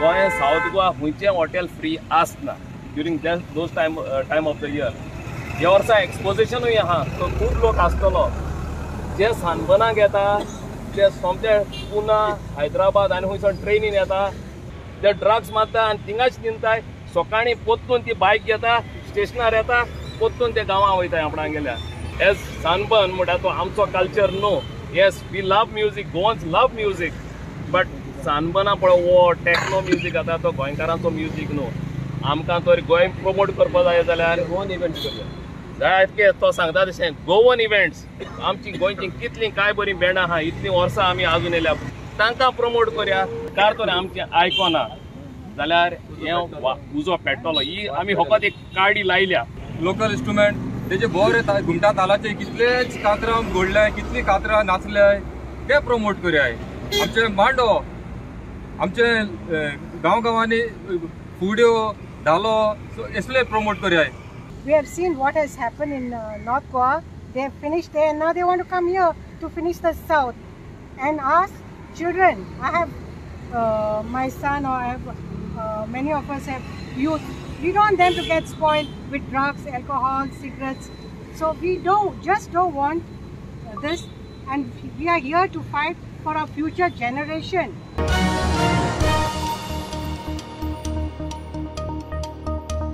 Goa south Goa खंयचें hotel free आसना during those time of the year. ह्या वर्सा एक्सपोजिशनूय आहा, सो खूब लोक आसतलो. जे सानबनाक येता ते सोमते पुना, हैदराबाद आनी खंयसून ट्रेनीन येता, ते ड्रग्स मारता आनी थिंगाच न्हिदताय. सकाळीं पोत्तून ती बायक घेता, स्टेशनार येता, पोत्तून ते गांवां वयताय आपणागेल्या. एज सानबन म्हणटा तो आमचो कल्चर न्हू. Yes, we love music, Goans love music, but सानबना पळय वो टॅक्नो म्युजीक आतां तो गोंयकारांचो म्युजीक न्हू. आमकां तर गोंय प्रमोट करपा जाय जाल्यार गोवन इव्हेंट्स करूया. जायते तो सांगता तशें गोवन इव्हेंट्स. आमची गोंयची कितलीं काय बरीं बँडां आहा, इतलीं वर्सां आमी आजून येयल्या, तांकां प्रमोट करया. कार तर आमचें आयकना जाल्यार हें उजो पेट्टलो. ही आमी फकत एक काडी लायल्या. लोकल इन्स्ट्रुमेंट तेजे बरे घुमटा तालाचे कितलेच कातरां घडले, कितली कातरां नाचले ते प्रमोट करया. आमचे मांडो, आमचे गांव गांवांनी फुगड्यो, धालो असले प्रमोट करया. We have seen what has happened in North Goa. They have finished there and now they want to come here to finish the South. And us children, I have my son, or I have many of us have youth. We don't want them to get spoiled with drugs, alcohol, cigarettes. So we just don't want this, and we are here to fight for our future generation.